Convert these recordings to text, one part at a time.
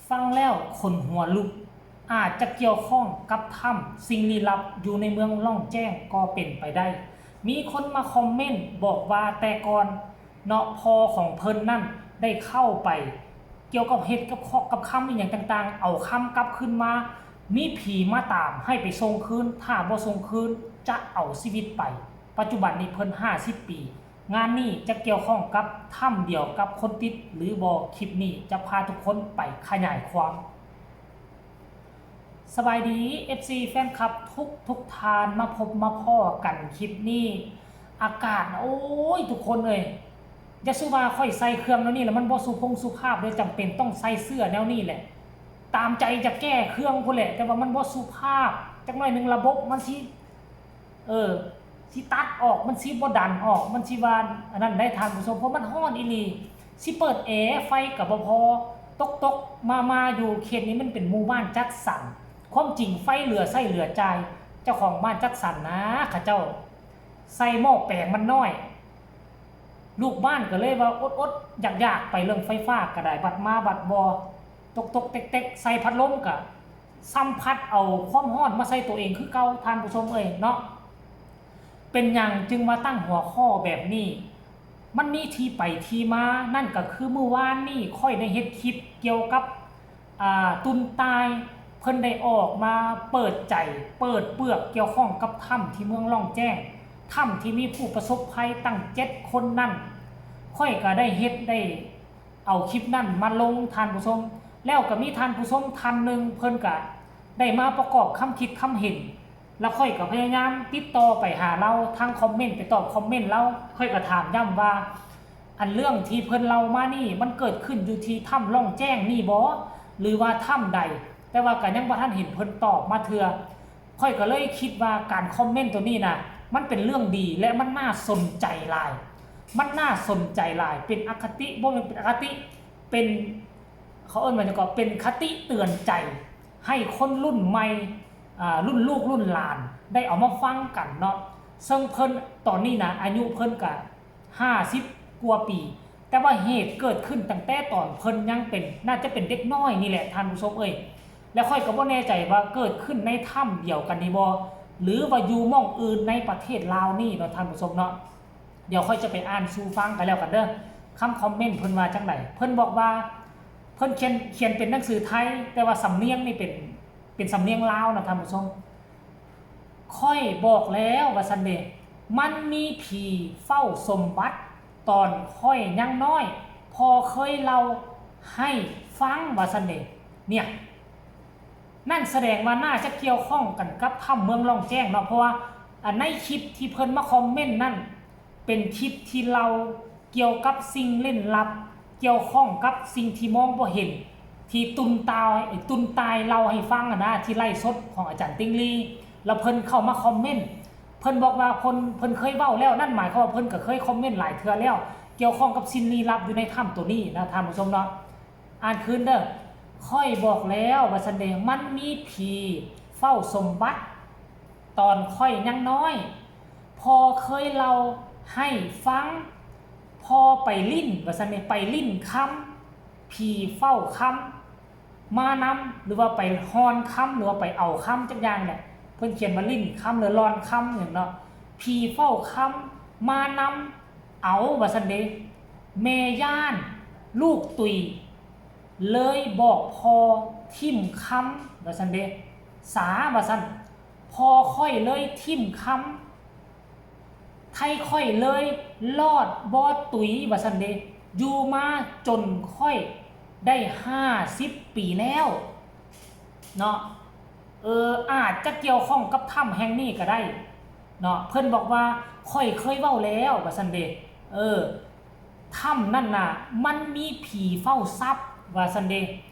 ຟັງແລ້ວຂົນຫົວລຸກ, ອາດຈະກ່ຽວຂ້ອງກັບຖ້ຳສິ່ງລີ້ລັບຢູ່ໃນເມືອງລ່ອງແຈ້ງກໍເປັນໄປໄດ້. ມີຄົນມາຄອມເມັນບອກວ່າແຕ່ກ່ອນເນາະ ພໍ່ຂອງເພິ່ນນັ້ນໄດ້ເຂົ້າໄປກ່ຽວກັບເຮັດກັບຄອກກັບຄຳອີ່ຫຍັງຕ່າງໆ, ເອົາຄຳກັບຄືນມາ, ມີຜີມາຕາມໃຫ້ໄປສົ່ງຄືນ, ຖ້າບໍ່ສົ່ງຄືນຈະເອົາຊີວິດໄປ. ປັດຈຸບັນນີ້ເພິ່ນຫ້າສິບປີ. ງານນີ້ຈະກ່ຽວຂ້ອງກັບຖ້ຳດຽວກັບຄົນຕິດຫຼືບໍ່? ຄລິບນີ້ຈະພາທຸກຄົນໄປຂະຫຍາຍຄວາມ. ສະບາຍດີ ເອັຟຊີ ແຟນຄລັບທຸກໆທ່ານ, ມາພົບມາພໍ້ກັນຄລິບນີ້. ອາກາດ ໂອ້ຍ ທຸກຄົນເອີຍ, ຢ່າສູ່ວ່າຂ້ອຍໃສ່ເຄື່ອງແນວນີ້ແລ້ວມັນບໍ່ສຸພົງສຸພາບເດີ, ຈຳເປັນຕ້ອງໃສ່ເສື້ອແນວນີ້ແຫຼະ. ຕາມໃຈຈະແກ້ເຄື່ອງພຸ້ນແຫຼະ, ແຕ່ວ່າມັນບໍ່ສຸພາບ. ຈັກໜ້ອຍໜຶ່ງລະບົບມັນຊິ ເອີ ຊິຕັດອອກ, ມັນຊິບໍ່ດັນອອກ, ມັນຊິວ່າອັນນັ້ນໄດ໋ທ່ານຜູ້ຊົມ, ເພາະມັນຮ້ອນອີ່ຫຼີ. ຊິເປີດແອໄຟກໍບໍ່ພໍ, ຕົກໆມາໆຢູ່. ເຂດນີ້ມັນເປັນໝູ່ບ້ານຈັດສັນ, ຄວາມຈິງໄຟເຫຼືອໃຊ້ເຫຼືອຈ່າຍ, ເຈົ້າຂອງບ້ານຈັດສັນນະ ເຂົາເຈົ້າໃສ່ໝໍ້ແປງມັນນ້ອຍ. ລູກບ້ານກໍເລີຍວ່າອົດໆຢາກໆໄປ, ເລື່ອງໄຟຟ້າກໍໄດ້, ບັດມາບັດບໍ່, ຕົກໆເຕັກໆ, ໃສ່ພັດລົມກໍ ສຳຜັດເອົາຄວາມຮ້ອນມາໃສ່ຕົວເອງຄືເກົ່າ, ທ່ານຜູ້ຊົມເອີຍເນາະ. ເປັນຫຍັງຈຶ່ງມາຕັ້ງຫົວຂໍ້ແບບນີ້? ມັນມີທີ່ໄປທີ່ມາ, ນັ້ນກໍຄືມື້ວານນີ້ຂ້ອຍໄດ້ເຮັດຄລິບກ່ຽວກັບ ອ່າ ຕຸນຕ່າຍ, ເພິ່ນໄດ້ອອກມາເປີດໃຈ, ເປີດເປືອກກ່ຽວຂ້ອງກັບຖ້ຳທີ່ເມືອງລ່ອງແຈ້ງ, ຖ້ຳທີ່ມີຜູ້ປະສົບໄພຕັ້ງເຈັດຄົນນັ້ນ. ຂ້ອຍກໍໄດ້ເຮັດ ໄດ້ ເອົາຄລິບນັ້ນມາລົງ, ທ່ານຜູ້ຊົມ. ແລ້ວກໍມີທ່ານຜູ້ຊົມທ່ານໜຶ່ງ ເພິ່ນກະໄດ້ມາປະກອບຄຳຄິດຄຳເຫັນ, ແລ້ວຂ້ອຍກໍພະຍາຍາມຕິດຕໍ່ໄປຫາລາວທາງຄອມເມັນ, ໄປຕອບຄອມເມັນລາວ. ຂ້ອຍກໍຖາມຢ້ຳວ່າ ອັນເລື່ອງທີ່ເພິ່ນເລົ່າມານີ້ ມັນເກີດຂຶ້ນຢູ່ທີ່ຖ້ຳລ່ອງແຈ້ງນີ້ບໍ ຫຼືວ່າຖ້ຳໃດ? ແຕ່ວ່າກໍຍັງບໍ່ທັນເຫັນເພິ່ນຕອບມາເທື່ອ. ຂ້ອຍກໍເລີຍຄິດວ່າການຄອມເມັນໂຕນີ້ນະ ມັນເປັນເລື່ອງດີ ແລະ ມັນໜ້າສົນໃຈຫຼາຍ, ມັນໜ້າສົນໃຈຫຼາຍ, ເປັນອະຄະຕິ, ບໍ່ແມ່ນເປັນອະຄະຕິ, ເປັນ ເຂົາເອີ້ນວ່າຫຍັງເກາະ, ເປັນຄະຕິເຕືອນໃຈໃຫ້ຄົນລຸ້ນໃໝ່, ອາ, ລຸ້ນລູກລຸ້ນຫຼານ ໄດ້ເອົາມາຟັງກັນເນາະ. ເຊິ່ງເພິ່ນຕອນນີ້ນະ ອາຍຸເພິ່ນກະ ຫ້າສິບກວ່າປີ, ແຕ່ວ່າເຫດເກີດຂຶ້ນຕັ້ງແຕ່ຕອນເພິ່ນຍັງເປັນ, ໜ້າຈະເປັນເດັກນ້ອຍນີ້ແຫຼະ ທ່ານຜູ້ຊົມເອີຍ. ແລະ ຂ້ອຍກໍບໍ່ແນ່ໃຈວ່າເກີດຂຶ້ນໃນຖ້ຳດຽວກັນນີ້ບໍ່ ຫຼືວ່າຢູ່ໝ່ອງອື່ນໃນປະເທດລາວນີ້ເນາະ ທ່ານຜູ້ຊົມເນາະ. ດຽວຂ້ອຍຈະໄປອ່ານສູ່ຟັງກັນແລ້ວກັນເດີ, ຄຳຄອມເມັນເພິ່ນວ່າຈັ່ງໃດ. ເພິ່ນບອກວ່າ ເພິ່ນຂຽນ, ຂຽນເປັນໜັງສືໄທ, ແຕ່ວ່າສຳນຽງນີ້ເປັນ, ເປັນສຳນຽງລາວເນາະ ທ່ານຜູ້ຊົມ. ຂ້ອຍບອກແລ້ວວ່າຊັ້ນເດ, ມັນມີຜີເຝົ້າສົມບັດຕອນຂ້ອຍຍັງນ້ອຍ, ພໍ່ເຄີຍເລົ່າໃຫ້ຟັງວ່າຊັ້ນເດ. ເນ່ຍ, ນັ້ນສະແດງວ່າໜ້າຈະກ່ຽວຂ້ອງກັນກັບຖ້ຳເມືອງລ່ອງແຈ້ງເນາະ, ເພາະວ່າ ອາ ໃນຄລິບທີ່ເພິ່ນມາຄອມເມັນນັ້ນ ເປັນຄລິບທີ່ເລົ່າກ່ຽວກັບສິ່ງເຫຼັ້ນລັບ, ກ່ຽວຂ້ອງກັບສິ່ງທີ່ມອງບໍ່ເຫັນ ທີ່ຕຸນຕາຍ, ຕຸນຕາຍເລົ່າໃຫ້ຟັງຫັ້ນນະ, ທີ່ໄລຟ໌ສົດຂອງອາຈານຕິ່ງລີ, ແລ້ວເພິ່ນເຂົ້າມາຄອມເມັນ, ເພິ່ນບອກວ່າເພິ່ນ, ເພິ່ນເຄີຍເວົ້າແລ້ວ, ນັ້ນໝາຍຄວາມວ່າເພິ່ນກໍເຄີຍຄອມເມັນຫຼາຍເທື່ອແລ້ວ ກ່ຽວຂ້ອງກັບສິ່ງລີ້ລັບຢູ່ໃນຖ້ຳໂຕນີ້ນະ ທ່ານຜູ້ຊົມເນາະ. ອ່ານຄືນເດີ. ຂ້ອຍບອກແລ້ວວ່າຊັ້ນເດ, ມັນມີຜີເຝົ້າສົມບັດ ຕອນຂ້ອຍຍັງນ້ອຍ, ພໍ່ເຄີຍເລົ່າໃຫ້ຟັງ, ພໍ່ໄປຫຼິ້ນ ວ່າຊັ້ນເດ, ໄປຫຼິ້ນຄຳ, ຜີເຝົ້າຄຳມານຳ ຫຼືວ່າໄປຮ່ອນຄຳ ຫຼືວ່າໄປເອົາຄຳຈັກຢ່າງແຫຼະ, ເພິ່ນຂຽນວ່າຫຼິ້ນຄຳ ຫຼືລ່ອນຄຳຫຍັງເນາະ, ຜີເຝົ້າຄຳມານຳເອົາ ວ່າຊັ້ນເດ. ແມ່ຢ້ານລູກຕຸຍ ເລີຍບອກພໍ່ຖິ້ມຄຳ ວ່າຊັ້ນເດ, ສາ ວ່າຊັ້ນ. ພໍ່ຂ້ອຍເລີຍຖິ້ມຄຳ, ໄທຂ້ອຍເລີຍລອດບໍ່ຕຸຍ ວ່າຊັ້ນເດ. ຢູ່ມາຈົນຂ້ອຍໄດ້ຫ້າສິບປີແລ້ວເນາະ. ເອີ ອາດຈະກ່ຽວຂ້ອງກັບຖ້ຳແຫ່ງນີ້ກໍໄດ້ເນາະ. ເພິ່ນບອກວ່າ ຂ້ອຍເຄີຍເວົ້າແລ້ວ ວ່າຊັ້ນເດ. ເອີ ຖ້ຳນັ້ນນະ ມັນມີຜີເຝົ້າຊັບ ວ່າຊັ້ນເດ.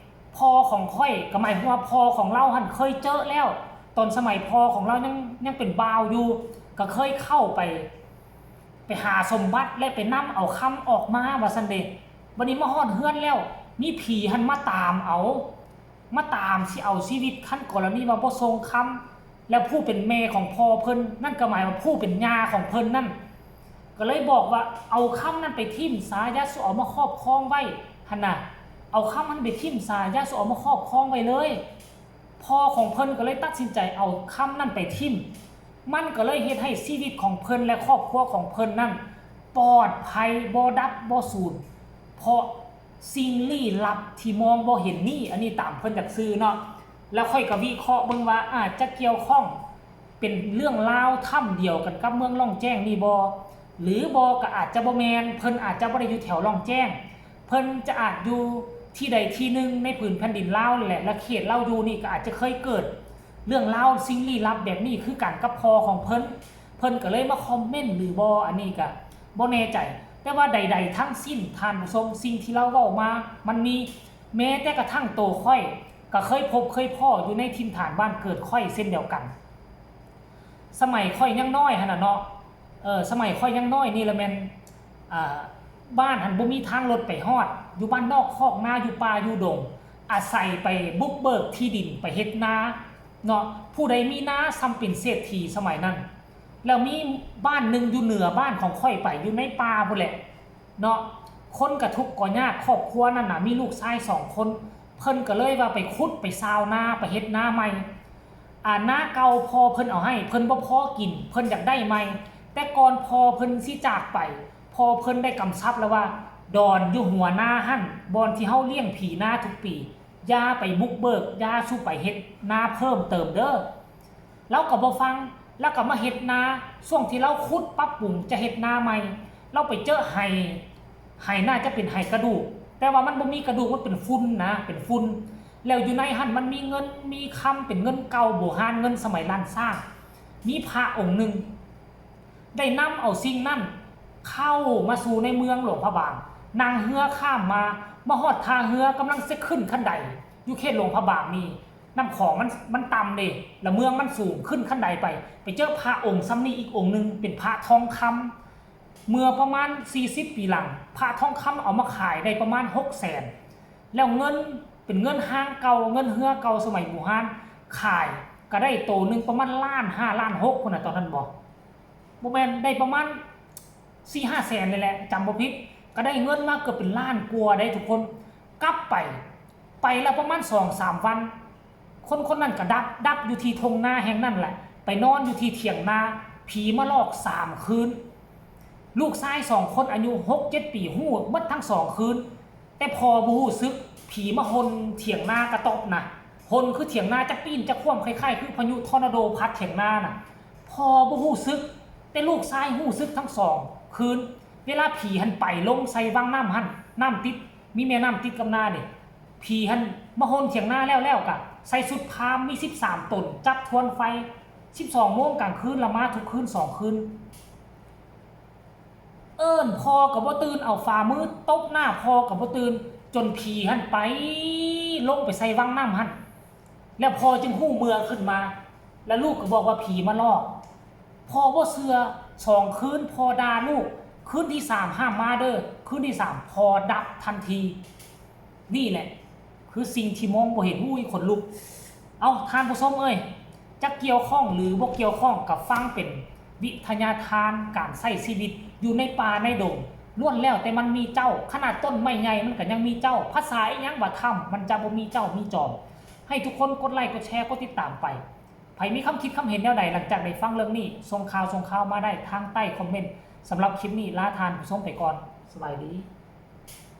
ພໍ່ຂອງຂ້ອຍ ກໍໝາຍຄວາມວ່າພໍ່ຂອງລາວຫັ້ນເຄີຍເຈິແລ້ວ, ຕອນສະໄໝພໍ່ຂອງລາວຍັງ, ຍັງເປັນບ່າວຢູ່ ກໍເຄີຍເຂົ້າໄປ, ໄປຫາສົມບັດ ແລະ ໄປນຳເອົາຄຳອອກມາ ວ່າຊັ້ນເດ. ບັດນີ້ມາຮອດເຮືອນແລ້ວ ມີຜີຫັ້ນມາຕາມເອົາ, ມາຕາມຊິເອົາຊີວິດ ຄັນກໍລະນີວ່າບໍ່ສົ່ງຄຳ, ແລ້ວຜູ້ເປັນແມ່ຂອງພໍ່ເພິ່ນນັ້ນ ກໍໝາຍວ່າຜູ້ເປັນຍ່າຂອງເພິ່ນນັ້ນ ກໍເລີຍບອກວ່າ ເອົາຄຳນັ້ນໄປຖິ້ມຊະ, ຢ່າສູ່ເອົາມາຄອບຄອງໄວ້ຫັ້ນນະ. ເອົາຄຳນັ້ນໄປຖິ້ມຊະ, ຢ່າສູ່ເອົາມາຄອບຄອງໄວ້ເລີຍ. ພໍ່ຂອງເພິ່ນກໍເລີຍຕັດສິນໃຈເອົາຄຳນັ້ນໄປຖິ້ມ. ມັນກໍເລີຍເຮັດໃຫ້ຊີວິດຂອງເພິ່ນ ແລະ ຄອບຄົວຂອງເພິ່ນນັ້ນປອດໄພ, ບໍ່ດັບບໍ່ສູນ ເພາະສິ່ງລີ້ລັບທີ່ມອງບໍ່ເຫັນນີ້. ອັນນີ້ຕາມເພິ່ນຢາກສື່ເນາະ. ແລ້ວຂ້ອຍກໍວິເຄາະເບິ່ງວ່າ ອາດຈະກ່ຽວຂ້ອງ ເປັນເລື່ອງລາວຖ້ຳດຽວກັນກັບເມືອງລ່ອງແຈ້ງນີ້ບໍ່ ຫຼືບໍ່ກໍອາດຈະບໍ່ແມ່ນ. ເພິ່ນອາດຈະບໍ່ໄດ້ຢູ່ແຖວລ່ອງແຈ້ງ, ເພິ່ນຈະອາດຢູ່ທີ່ໃດທີ່ໜຶ່ງໃນຜືນແຜ່ນດິນລາວນີ້ແຫຼະ ແລະ ເຂດລາວຢູ່ນີ້ກໍອາດຈະເຄີຍເກີດເລື່ອງລາວສິ່ງລີ້ລັບແບບນີ້ຄືກັນກັບພໍ່ຂອງເພິ່ນ. ເພິ່ນກໍເລີຍມາຄອມເມັນຫຼືບໍ່ ອັນນີ້ກໍບໍ່ແນ່ໃຈ. ແຕ່ວ່າໃດໆທັງສິ້ນທ່ານຜູ້ຊົມ, ສິ່ງທີ່ລາວເວົ້າມາມັນມີ, ແມ້ແຕ່ກະທັ່ງໂຕຂ້ອຍກໍເຄີຍພົບເຄີຍພໍ້ຢູ່ໃນຖິ່ນຖານບ້ານເກີດຂ້ອຍເຊັ່ນດຽວກັນ. ສະໄໝຂ້ອຍຍັງນ້ອຍຫັ້ນນະເນາະ, ເອີ ສະໄໝຂ້ອຍຍັງນ້ອຍນີ້ລະແມ່ນ ອ່າ ບ້ານຫັ້ນບໍ່ມີທາງລົດໄປຮອດ, ຢູ່ບ້ານນອກຄອກນາ ຢູ່ປ່າຢູ່ດົງ, ອາໄສໄປບຸກເບີກທີ່ດິນໄປເຮັດນາເນາະ. ຜູ້ໃດມີນາຊ່ຳເປັນເສດຖີສະໄໝນັ້ນ. ແລ້ວມີບ້ານໜຶ່ງຢູ່ເໜືອບ້ານຂອງຂ້ອຍໄປ, ຢູ່ໃນປ່າພຸ້ນແຫຼະ ເນາະ. ຄົນກະທຸກກໍຍາກ, ຄອບຄົວນັ້ນນະມີລູກຊາຍສອງຄົນ, ເພິ່ນກໍເລີຍວ່າໄປຂຸດໄປຊາວນາ ໄປເຮັດນາໃໝ່. ອາ ນາເກົ່າພໍ່ເພິ່ນເອົາໃຫ້ ເພິ່ນບໍ່ພໍກິນ, ເພິ່ນຢາກໄດ້ໃໝ່. ແຕ່ກ່ອນພໍ່ເພິ່ນຊິຈາກໄປ, ພໍ່ເພິ່ນໄດ້ກຳຊັບແລ້ວວ່າ ດອນຢູ່ຫົວນາຫັ້ນ ບ່ອນທີ່ເຮົາລ້ຽງຜີນາທຸກປີ, ຢ່າໄປບຸກເບີກ, ຢ່າສູ່ໄປເຮັດນາເພີ່ມເຕີມເດີ. ລາວກໍບໍ່ຟັງ, ລາວກໍມາເຮັດນາ. ຊ່ວງທີ່ລາວຂຸດປັບປຸງຈະເຮັດນາໃໝ່, ລາວໄປເຈີໄຮ່, ໄຮ່ໜ້າຈະເປັນໄຮ່ກະດູກ, ແຕ່ວ່າມັນບໍ່ມີກະດູກ, ມັນເປັນຝຸ່ນນະ, ເປັນຝຸ່ນ. ແລ້ວຢູ່ໃນຫັ້ນມັນມີເງິນມີຄຳ, ເປັນເງິນເກົ່າໂບຮານ, ເງິນສະໄໝລ້ານຊ້າງ. ມີພະອົງໜຶ່ງໄດ້ນຳເອົາສິ່ງນັ້ນເຂົ້າມາສູ່ໃນເມືອງຫຼວງພະບາງ, ນັ່ງເຮືອຂ້າມມາ, ມາຮອດທ່າເຮືອ, ກຳລັງຊິຂຶ້ນຄັນໄດ ຢູ່ເຂດຫຼວງພະບາງນີ້. ນ້ຳຂອງມັນ ມັນຕ່ຳເດ້ ລະເມືອງມັນສູງ, ຂຶ້ນຄັນໄດໄປ, ໄປເຈີພະອົງຊ່ຳນີ້ອີກອົງໜຶ່ງ ເປັນພະທອງຄຳ. ເມື່ອປະມານສີ່ສິບປີຫຼັງ, ພະທອງຄຳເອົາມາຂາຍໄດ້ປະມານຫົກແສນ, ແລ້ວເງິນ ເປັນເງິນຮາງເກົ່າ, ເງິນເຮືອເກົ່າສະໄໝບູຮານ, ຂາຍກໍໄດ້ໂຕໜຶ່ງປະມານລ້ານຫ້າລ້ານຫົກພຸ້ນນະ ຕອນນັ້ນບໍ? ບໍ່ແມ່ນ, ໄດ້ປະມານສີ່ຫ້າແສນນີ້ແຫຼະ ຈຳບໍ່ຜິດ, ກໍໄດ້ເງິນມາເກືອບເປັນລ້ານກວ່າໄດ໋ທຸກຄົນ. ກັບໄປ ໄປແລ້ວປະມານສອງສາມວັນ, ຄົນຄົນນັ້ນກໍດັບ ດັບຢູ່ທີ່ທົ່ງນາແຫ່ງນັ້ນແຫຼະ, ໄປນອນຢູ່ທີ່ຖຽງນາ, ຜີມາຫຼອກສາມຄືນ. ລູກຊາຍສອງຄົນອາຍຸຫົກເຈັດປີຮູ້ໝົດທັງສອງຄືນ, ແຕ່ພໍ່ບໍ່ຮູ້ສຶກ, ຜີມາຫົ່ນຖຽງນາກະຕອບນະ, ຫົ່ນຄືຖຽງນາຈະປີ້ນຈະຂວ້ຳ ຄ້າຍໆຄືພາຍຸທໍນາໂດພັດຖຽງນານະ. ພໍ່ບໍ່ຮູ້ສຶກ, ແຕ່ລູກຊາຍຮູ້ສຶກທັງສອງຄືນ. ເວລາຜີຫັ້ນໄປລົງໃສ່ວັງນ້ຳຫັ້ນ, ນ້ຳຕິດ, ມີແມ່ນ້ຳຕິດກັບນາເດ້. ຜີຫັ້ນມາຫົ່ນຖຽງນາແລ້ວ ແລ້ວກະໃສ່ຊຸດພາມມີສິບສາມຕົນ, ຈັບທວນໄຟສິບສອງໂມງກາງຄືນ, ລະມາທຸກຄືນສອງຄືນ. ເອີ້ນພໍ່ກໍບໍ່ຕື່ນ, ເອົາຝ່າມືຕົບໜ້າພໍ່ກໍບໍ່ຕື່ນ, ຈົນຜີຫັ້ນໄປລົງໄປໃສ່ວັງນ້ຳຫັ້ນ. ແລ້ວພໍ່ຈຶ່ງຮູ້ເມື່ອຂຶ້ນມາ, ແລ້ວລູກກໍບອກວ່າຜີມາຫຼອກ. ພໍ່ບໍ່ເຊື່ອ, ສອງຄືນພໍ່ດ່າລູກ, ຄືນທີສາມຫ້າມມາເດີ, ຄືນທີສາມພໍ່ດັບທັນທີ. ນີ້ແຫຼະຄືສິ່ງທີ່ມອງບໍ່ເຫັນ. ອຸ້ຍ ຂົນລຸກ. ເອົ້າ ທ່ານຜູ້ຊົມເອີຍ, ຈັກກ່ຽວຂ້ອງຫຼືບໍ່ກ່ຽວຂ້ອງ ກໍຟັງເປັນວິທະຍາທານການໃຊ້ຊີວິດຢູ່ໃນປ່າໃນດົງ, ລ້ວນແລ້ວແຕ່ມັນມີເຈົ້າ. ຂະໜາດຕົ້ນໄມ້ໃຫຍ່ມັນກໍຍັງມີເຈົ້າ. ພາສາອີ່ຫຍັງວ່າຖ້ຳ, ມັນຈະບໍ່ມີເຈົ້າມີຈອມ. ໃຫ້ທຸກຄົນກົດໄລ, ກົດແຊ, ກົດຕິດຕາມໄປ. ໃຜມີຄຳຄິດຄຳເຫັນແນວໃດຫຼັງຈາກໄດ້ຟັງເລື່ອງນີ້, ສົ່ງຂ່າວ ສົ່ງຂ່າວມາໄດ້ທາງໃຕ້ຄອມເມັນ. ສຳລັບຄລິບນີ້ ລາທ່ານຜູ້ຊົມໄປກ່ອນ. ສະບາຍດີ.